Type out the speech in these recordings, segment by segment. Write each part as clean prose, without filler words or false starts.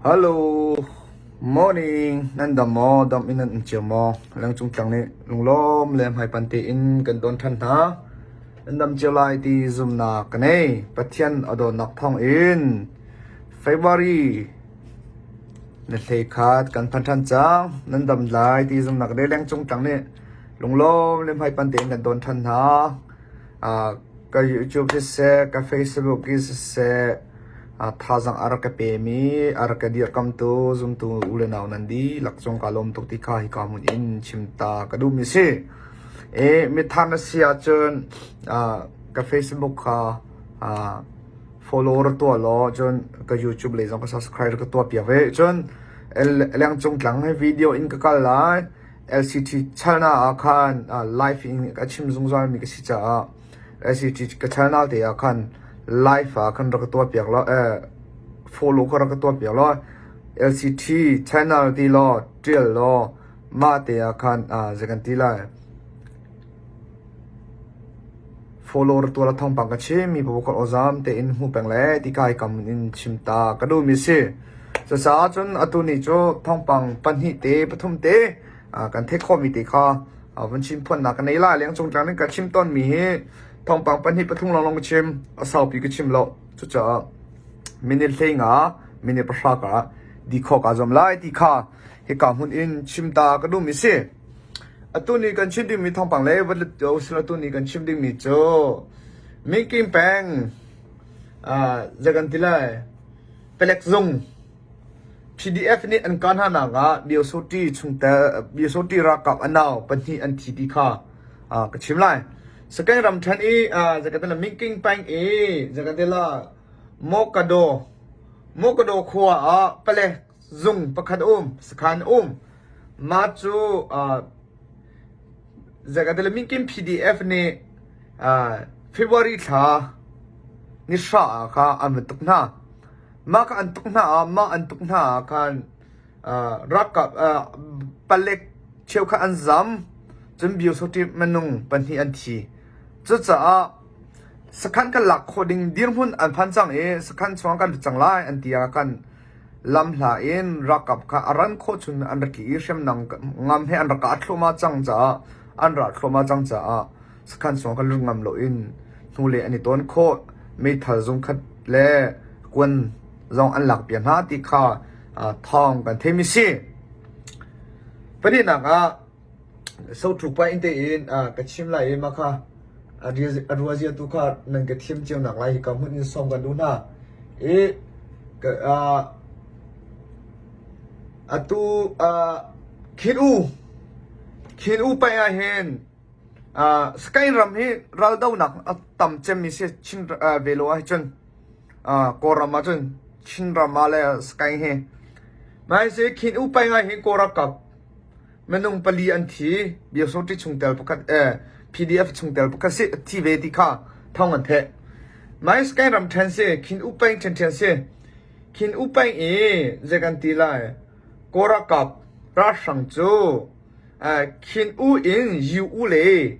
Hello, morning. Nan dam maw? Dam in nan um cio maw? Lengcung tlang nih lunglawm le hmaipan tein kan don ṭhan hna. Nan dam cio lai ti zumnak ka nei. Pathian a dawtnak thawng in February na hlei khat kan phan ṭhan cang. Nan dam lai ti zumnak ka nei. Lengcung tlang nih lunglawm le hmaipan tein kan don ṭhan hna. Ka YouTube siseh, ka Facebook in siseh, thazaang a rak ka pemi, a rak ka dirkamtu, zumtu u le nau nan dihlak cung kaa lawm tuk ti kha hika hmun in chim ta ka duhmi si. I mithar na si ahcun ka Facebook kha follow ra tuah law cun ka YouTube lei zong ka subscribe ka tuah piak ve. Cun lengcung tlang he video in ka kal lai. LCT chalna ah khan live in ka chim zungzal mi ka si caah LCT ka channel te ah khan live ah khan rak ka tuah piak law follow kha rak ka tuah piak law LCT channel ti law tial law mah te ah khan zei kan ti lai follow ra tuah la thawngpang ka chim mi paoh ka awzam tein hmu peng le ti kai kam in chim ta ka duh mi si. Cucaah cun atu ni cu thawngpang pahnih te pathum te kan theih khawhmi te kha van chim phuannak ka nei lai. Lengcung tlang in ka chim tawnmi hi thawngpang pahnih pathum lawnglawng ka chim a saupi ka chim lo. Cucaah minute hlei nga minute pahra ka di khawh kaa zuam lai ti kha hika hmun in chim ta ka duhmi si. Atu ni kan chim dingmi thawngpang le va atu ni kan chim dingmi cu Minkin peng zei kan ti lai palek zung PDF nih an kah hna nak ah Biosoti chungtel Biosoti ralkap a nau pahnih an thi ti kha ka chim lai. Sakaing ramṭhen i zei kan ti lai Minking peng i zei kan ti lai Mokado Mokado khua ah palek zung pakhat um sakhan um mah cu zeikatile minkin PDF nih February thla ni hra ah kha an va tuk hna mah kha an tuk hna ah mah an tuk hna ah khan ralkap palek cheukhat an zam cun biosoti minung pahnih an thi cucaah sakhan kan lak khawh ding dirhmun an phan cang i sakhan chung kan lut cang lai an ti ah khan Lamhla in ralkap kha a ran khawh chung in an ra tli i hriamnam ngam he an rak kah thluahmah cang caah an ra thluahmah cang caah sakhan chung kha lut ngam loin hnulei an i tawn khawh. Meithal zungkhat le kuan zong an lakpiak hna ti kha thawng kan theimi si. Pahnihnak ah Sothu pa in tein ka chim lai i mah kha a ruazia tu kha nan ka thiam cio nak lai hika hmun in sawm kan duh hna. I atu Khin U Khin U pai ah hin Sakaing ram hi raldonak a tam cemmi si Chin velo ah cun Kawlram ah cun Chin ram ah le Sakaing hi. Mah hi Khin U pai ah hin Kawl ralkap Minung pali an thi. Biosoti chungtel pakhat eh PDF chungtel pakhat si thi ve ti kha thawng an theh. Mai ram ṭhen si, Khin Upeng ṭhen si. Khin Upeng i zei kan ti lai Kawlralkap ralhrang cu Khin U in Yu U le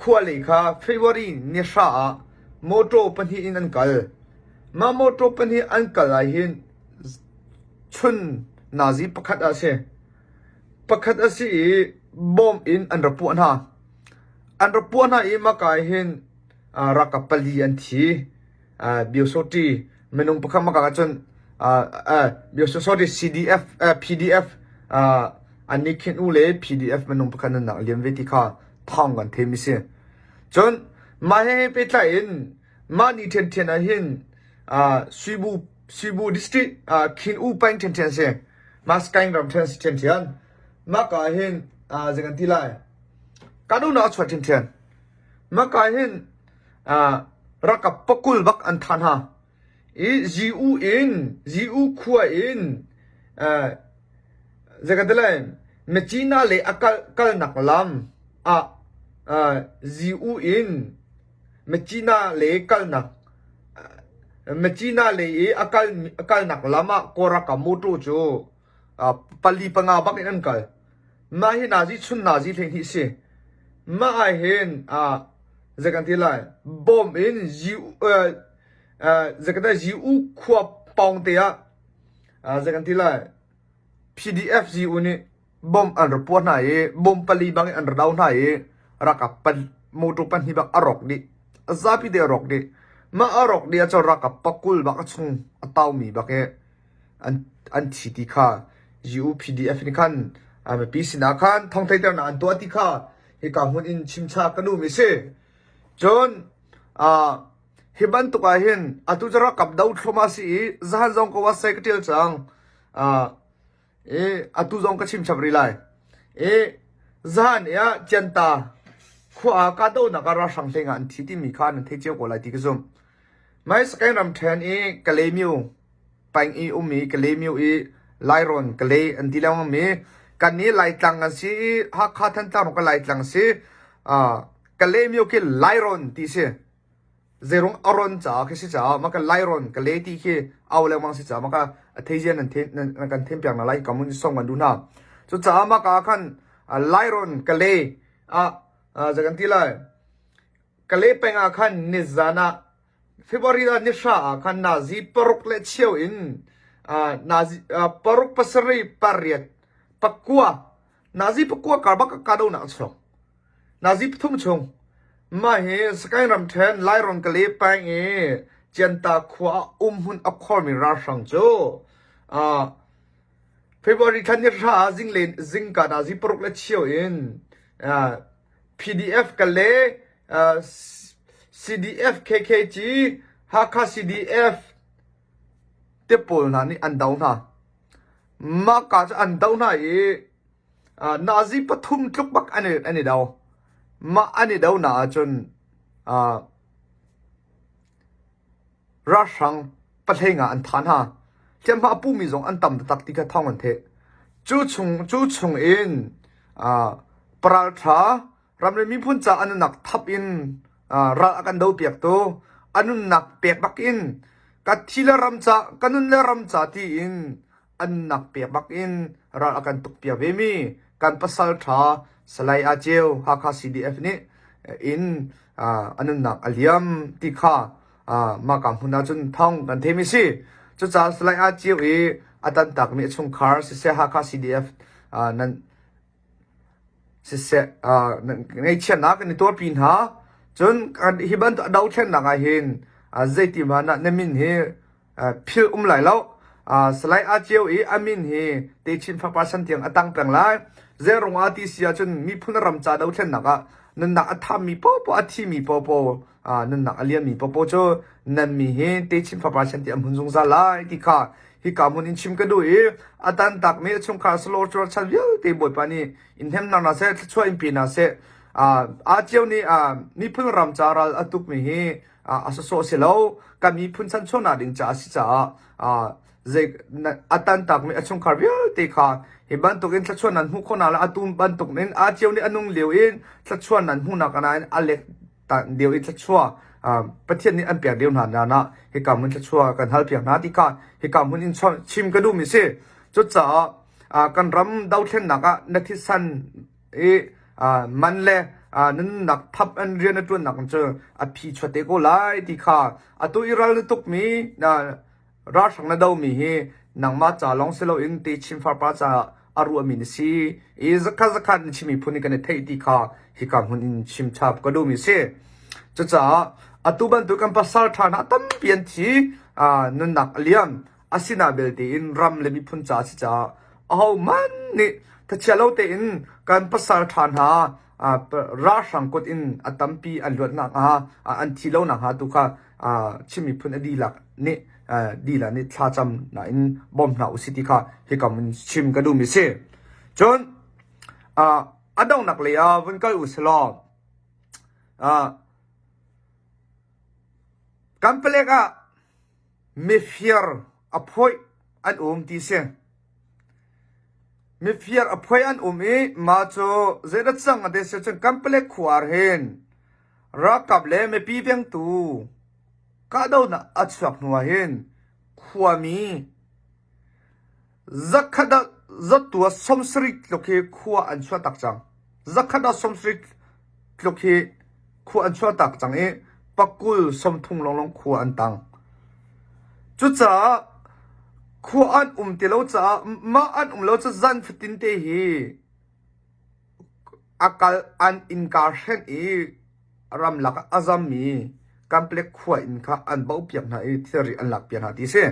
khua lei kha February ni hra ah motor pahnih in an kal. Mah motor pahnih an kal ah hin chun nazi pakhat ah si. Pakhat a si i bawm in an ra puah hna. An ra puah hna i maka ah hin ralkap pali an thi. Biosoti minung pakhat maka ah cun Biosoti CDF PDF an nih khin u le PDF minung pakhat nunnak liam ve ti kha thawng kan theimi si. Cun mah he pehtlai in mah ni ṭhianṭhian ah hin Suibu Suibu district Khin U peng ṭhianṭhian si. Maskaing ram ṭhen si ṭhiamṭhiam. Mah ka hin zei kan ti lai? Kahdohnak a chuah ṭhiamṭhiam. Mah ka hin ralkap pakul bak an thah hna. I ZU in, ZU khua in zei kan ti lai? Myitkyina le a kal kalnak lam ah ZU in Myitkyina le kalnak Myitkyina lei i a kalnak lam ah Kawl ralkap mawṭaw cu pali panga bak in an kal. Mah hi nazi chun nazi 12 si. Mah ah hin zei kan ti lai bom in zei kan ti U khua pawng te ah. Zei kan ti lai PDF GU nih bomb an ra puah hna i bomb pali bang in an ra do hna i ralkap motor pahnih bak a rawk dih. A zapi te a rawk dih. Mah a rawk dih ahcun ralkap pakul bak a chung a taumi bak i an an thi ti kha GUPDF nih khan mipi sinah khan thawngtheihternak an tuah ti kha hika hmun in chimcha ka duhmi si. Cun hi bantuk ah hin atu cu ralkap do thluahmah si i zahan zong ka website ka ṭial cang. I atu zong ka chim chap rih lai. I zahan i ah Cianta khua ah kahdohnak ah ralhrang hleng ah an thi timi kha nan thei cio ko lai ti ka zumh. Mai Sakaing ramṭhen i Kalaymyo peng i um i Kalaymyo i Lairawn Kalay an ti lengmang mi kan nih Laitlang kan si i Hakha Thantlang rawng ka Laitlang si. Kalaymyo khi Lairawn ti si. Zeirung a ron caah khi si caah maka Lairawn Kalay ti khi au lengmang si caah maka a theizia nan nan kan them piak na lai kamun song kan duh hna. Cucaah maka ah khan Lairawn Kalay ah zei kan ti lai Kalay peng ah khan nizan ah February ah nihra ah khan nazi paruk le cheu in nazi paruk pasarih pariat pakua nazi pakua kar bak kahdohnak a chuak. Nazi pathum chung mah hi Sakaing ramṭhen Lairawn Kalay peng i Cianta khua ah umhmun a khuarmi ralhrang cu February thla nihra ah zinglei zingka nazi paruk le cheu in PDF Kalay CDF KKG Hakha CDF te pawl hna nih an do hna. Mah ka cu an do hna i nazi pathum tluk bak an i, an i do. Mah an i do na ahcun ralhrang pahleng ah an tha hna. Hliamhma a pumi zong an tam taktak ti kha thawng an theih. Cu chung, cu chung in paralṭha ram le miphun ca a nunnak thap in ral a kan dopiaktu a nunnak pek bak in ka thi le ram ca ka nun le ram ca tiin a nunnak pek bak in ral a kan tukpiak ve mi kan pasal ṭha Salai A Ceu Hakha CDF nih in a nunnak a liam ti kha mah ka hmun ah cun thawng kan theimi si. Cucaah Salai A Ceu i a tantakmi a chungkhar siseh Hakha CDF nan siseh ngaihchiatnak kan i tuarpi hna. Cun hi bantuk a dothlennak ah hin zeiti hmanh ah na min hi philh um lai lo. Salai Aa Ceu i a min hi techin fapa san tiang a tang peng lai. Zeirung ah ti si ahcun miphun ram ca dothlennak ah nunnak a thammi popoh a thimi popoh nunnak a liammi popoh cu nan mi hi techin fapa san tiang a hmun zungzal lai ti kha hika hmun in chim ka duh i a tantakmi a chungkhar salo chan vialte Bawipa nih in hnemhnak hna seh thluachuah in pe hna seh. Aa Ceu nih miphun ram ca ral a tukmi hi a sawsawh si lo kan miphun chanchuahnak ding caah a si caah zei a tantakmi a chungkhar vialte kha hi bantuk in thluachuah nan hmuh khawh le atu bantuk in aa cio nih a nung lio in thluachuah nan hmuhnak nain a lek deuh i thluachuah Pathian nih an pek deuh hna na hika hmun thluachuah kan hal piak hna ti kha hika hmun in chim ka duhmi si cucaah kan ram dothlennak ah na thisan i man le nunnak thap an rian a ṭuannak cu a phi chuat te ko lai ti kha atu i ral na tukmi ralhrang na domi hi nangmah ca lawng si loin techin farpa caah a ruahmi na si i zakhat zakhat na chimmi phun in kan i theih ti kha hika hmun in chim chap ka duhmi si. Cucaah atu bantuk kan pasal ṭha hna tampi an thi nunnak a liam Asina belte in ram le miphun ca a si caah ahohmanh nih thachia lo tein kan pasal ṭha hna ralhrang kut in a tampi an luat nakhnga an thi lo nakhnga tu kha Chin miphun a dihlak nih dihlak nih thlacam in bawm hna usih ti kha hika in chim ka duhmi si. Cun a donghnak lei ah vun kal u sih law kan palek ah Mifir a phoih an um ti si. Mifir a phoih an um i mah cu zeidah cang a ti si cun Kanpalet khua ah hin ralkap le mipi vengtu kahdohnak a chuak hnu ah hin khuami zakhat ah zattu ah 70 tluk hi khua an chuah tak cang. Zakhat ah 70 tluk hi khua an chuah tak cang i pakul 30 lawnglawng khua an tang. Cucaah. Khua an um ti lo caah mah an um lo cu zan fatin te hi a kal an innka hrenh i ramlak ah a zammi Kanpalek khua inn kha an bauhpiak hna i thilri an lakpiak hna ti a si.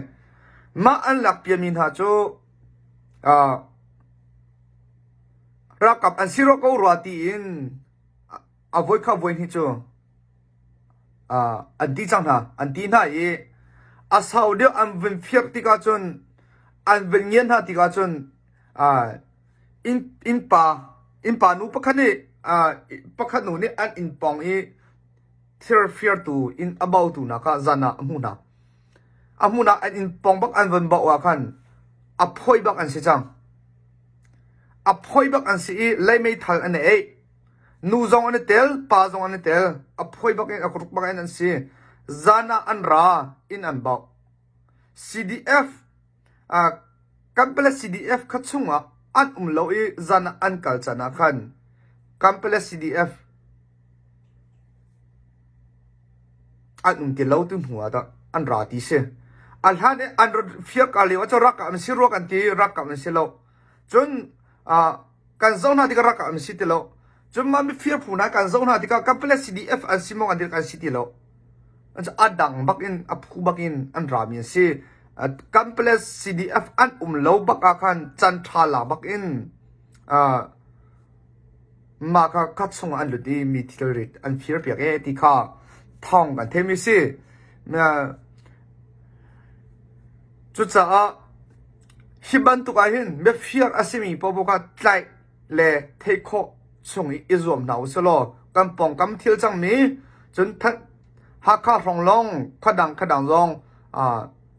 Mah an lakpiakmi hna cu uh, ralkap an si rua ko rua tiin a voi kha voi hnih cu an ti cang hna. An ti hna i a sau deuh an vun firh tikah cun an vun ngian hna tikah cun inn innpa innpa nu pakhat nih pakhat nu nih an inn pawng i thir firtu inn a bautu hna kha zan ah a hmuh hna. A hmuh hna an inn pawng bak an vun bauh ah khan a phawi bak an si cang. A phawi bak an si i lei meithal an i eih. Nu zong an i tel, pa zong an i tel. A phuai bak in a ruk bak in an si. Zan ah an ra, inn an bauh. CDF, uh, Kanpetlet CDF kha chungah an um lo i zan ah an kal caan ah khan Kanpetlet CDF an um ti lo tu hnu ah dah an ra ti si. A hlan i an rat fir ka lio ah cun rakah an si rua kan ti, rakah an si lo. Cun uh, kan zoh hna tikah rakah an si ti lo. Cun mah mifir phu hna kan zoh hna tikah Kanpetlet CDF an si maw kan ti kan si ti lo. A dang bak in a phu bak in an rami an si. Kanpetlet CDF an um lo bak ah khan can ṭha la bak in uh, mah kha khat chungah an lut i mi thilrit an fir piak e ti kha thawng kan theimi si. Cucaah Hi bantuk ahhin biafir a simi paohpaoh kha tlaih le theih khawh chung i i zuam hna usih law kan pawngkam thil cangmi cun Hakha hrawng lawng khuadang khuadang zong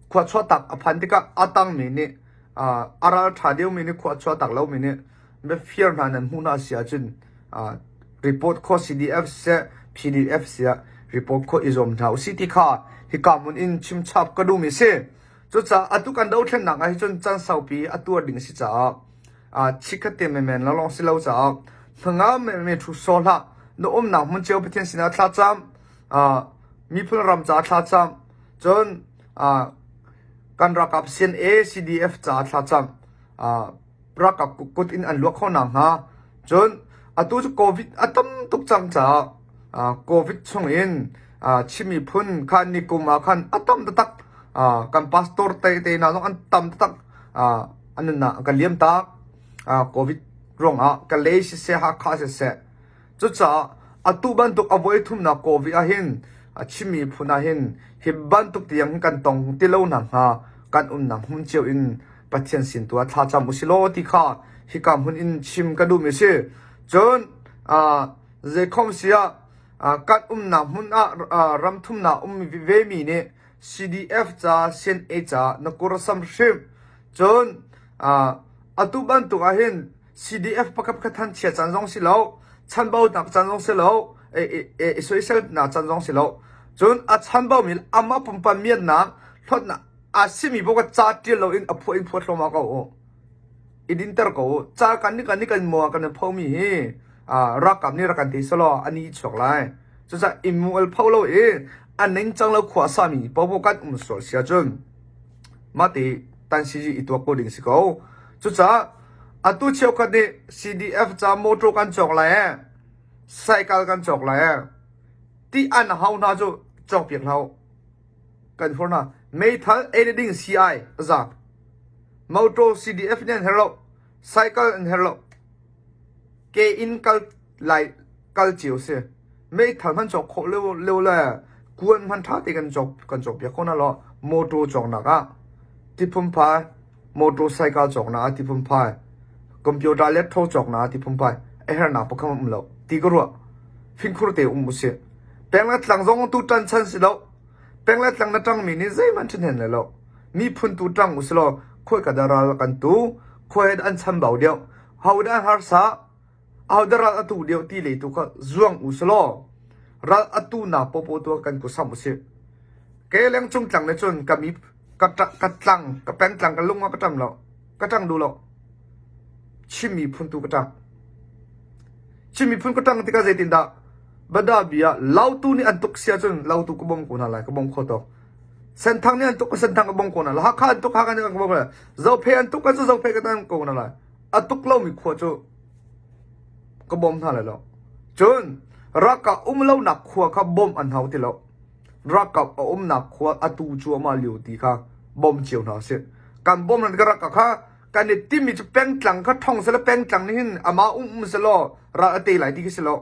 khua chuahtak a phan tikah a tangmi nih a ral ṭha deuhmi nih khua chuahtak lomi nih biafir hna nan hmuh hna si ahcun report khawh CDF siseh PDF siseh report khawh i zuam hna usih ti kha hika hmun in chimchap ka duhmi si. Cucaah atu kan dothlennak ah hin cun can saupi a tuar ding a si caah chikkhat te menmen lawnglawng si lo caah hnangam menmen thu sawh hlah. Na umnak hmun cio Pathian sinah thlacam, miphun ram caah thlacam, cun kan ralkap CNA, CDF caah thlacam. Ralkap kut in an luak kho nakhnga. Cun atu cu COVID a tam tuk cang caah COVID chungin Chin miphun kha nikum ah khan a tam taktak. Kan pastor te te hna zong an tam taktak. An nunnak an kan liam tak. COVID ruangah Kalay siseh, Hakha siseh. Cucaah atu bantuk a voi thumnak COVID ahhin Chin miphun ahhin hi bantuk tiang hin kan tong ti lo nakhnga kan umnak hmun cio in Pathian sin tu ah thlacam usih law ti kha hika hmun in chim ka duhmi a si. Cun zeikhom si ah kan umnak hmun ah ram thumnak um vemi nih CDF ca, CNA ca na kur sam hrim. Cun atu bantuk ahhin CDF pakhat khat than chia caan zong si lo, chanbaunak caan zong si lo, i soiselnak caan zong si lo. Cun a chanbaumi amah pumpak miatnak hlawtnak a simi paoh kha ca ṭial loin a phuah in phuah thluahmah ko u. I dinter ko u. Ca kan nih kan nih kan maw kan phomi hi ralkap nih rak kan ti selaw a ni chuak lai. Cucaah i mual pho lo i a ningcang lo khua sami paohpaoh kan um sual si ahcun mah ti tan si i tuak ko ding si ko. Cucaah atu cheukhat nih CDF ca motor kan cawk lai ee, cycle kan cawk lai ee, ti an hau hna cu cawkpiak hlah u. Kan hur hna. Meithal ei le ding CI a za. Motor CDF nih an herh lo. Cycle an herh lo. Ke in kal lai kal cio si. Meithal hman cawk khawh lio lio le kuan hman ṭha te kan cawk kan cawk piak ko na law motor cawknak ah tiphumphai motorcycle cawknak ah tiphumphai computer laptop cawknak ah tiphumphai a hernak pakhat um lo ti ka ruah fingkhur te um usih peng le tlang zong tu ṭan chan si lo peng le tlang na ṭangmi nih zeihmanh ṭhahnem le lo miphun tu ṭang usih law khuai ka dah ral kan tu khuai an chambau deuh ho dah harsa Ahodah ral a tu deuh ti lei tu kha zuang u selaw ral a tu nak popo tu kan kusam usih. Ke leng cung tlang le cun ka mi ka ka tlang ka pengtlang ka lung ah ka ṭam lo ka ṭang duh lo. Chin miphun tu ka ṭang. Chin miphun ka ṭang tikah zeitindah Bada bia lautu nih an tuk sia cun lautu ka bawm ko hna lai ka bawm kho tawk. Senthang nih an tuk Senthang ka bong ko na la. Hakha an tuk Hakha nih an ka bong ko na. Zophei an tuk cu Zophei ka tan ko na la. A tuk lomi khua cu ka bawm hna lai lo. Cun ralkap um lonak khua kha bawmh an hau ti lo. Ralkap a umnak khua atu cuahmah lio ti kha bawm cio hna usih. Kan bawm hna ralkap kha kan i timmi cu pengtlang kha ṭhong selaw pengtlang nih hin amah um um selaw ral a tei lai ti khi si lo.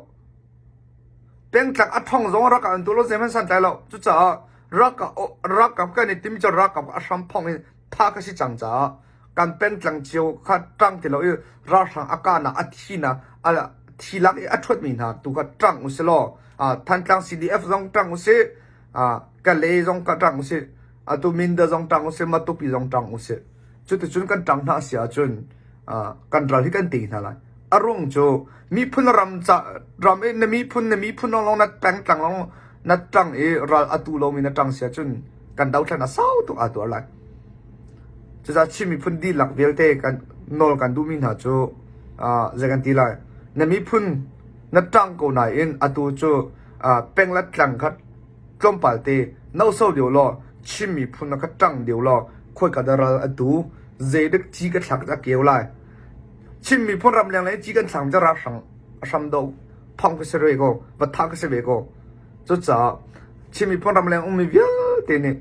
Pengtlang a ṭhong zong ralkap an tuah lo zeihmanh santlai lo. Cucaah ralkap ralkap kan i timmi cu ralkap a hram phong in thah ka si cang caah kan pengtlang cio kha ṭang ti lo i ralhrang a kahnak a thinak a thi lak i a ṭhuatmi hna tu kha ṭang usih law Thantlang CDF zong ṭang usih Kalay zong ka ṭang usih atu Minda zong ṭang usih Matupi zong ṭang usih cuticun kan ṭang hna a si ahcun kan ral hi kan tei hna lai a ruang cu miphun ram ca ram i na miphun na miphun lawnglawng na pengtlang lawng na ṭang i ral a tu lomi na ṭang si ahcun kan dothlan a sau tuk aa tuar lai Cucaah Chin miphun dihlak vialte kan nawl kan duhmi hna cu zei kan ti lai na miphun na ṭang ko nain atu cu peng le tlang kha tlawmpal te noso deuh law Chin miphun na kha ṭang deuh law khawika dah ral atu zeidik ci ka thlak a keu lai Chin miphun ramleng le ci kan thlak cu ralhrang hram do phong ka si ve ko va thah ka si ve ko Cucaah Chin miphun ramleng ummi vialte nih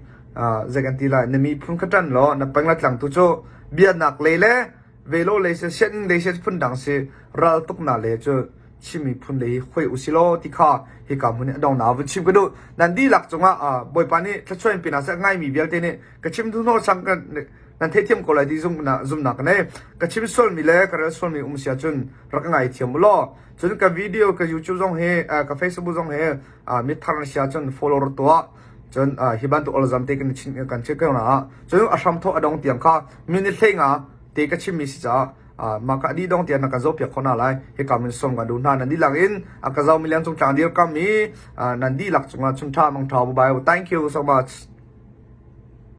zei kan ti lai na miphun kha ṭan law na peng le tlang tu cu biaknak lei le velo lei si sianginn lei si phundang si ral tuknak lei cu Chin miphun lei hi hoi usih law ti kha hika hmun i a dongnak vun chim ka duh. Nan dihlak cungah Bawipa nih thluachuah in pe hna seh ngaimi vialte nih ka chim hnawh sang kan nan theithiam ko lai ti zumnak ka nei. Ka chim sualmi le ka rel sualmi um si ahcun rak ka ngaithiam u law Cun ka video ka YouTube zong hi ka Facebook zong hi mithar na si ahcun follow rak tuah. Cun hi bantuk olzam te kan chin kan chim ko na. Cun a hram thawk a dong tiang kha minute 15 te ka chimmi si caah mah ka di dong tiang na ka zoh piak khona lai. Hi ka min som ka duh hna nan dihlak in a ka zoh mi liang cung tlang dir kam i nan dihlak cungah chun tha mang tha bye. Thank you so much.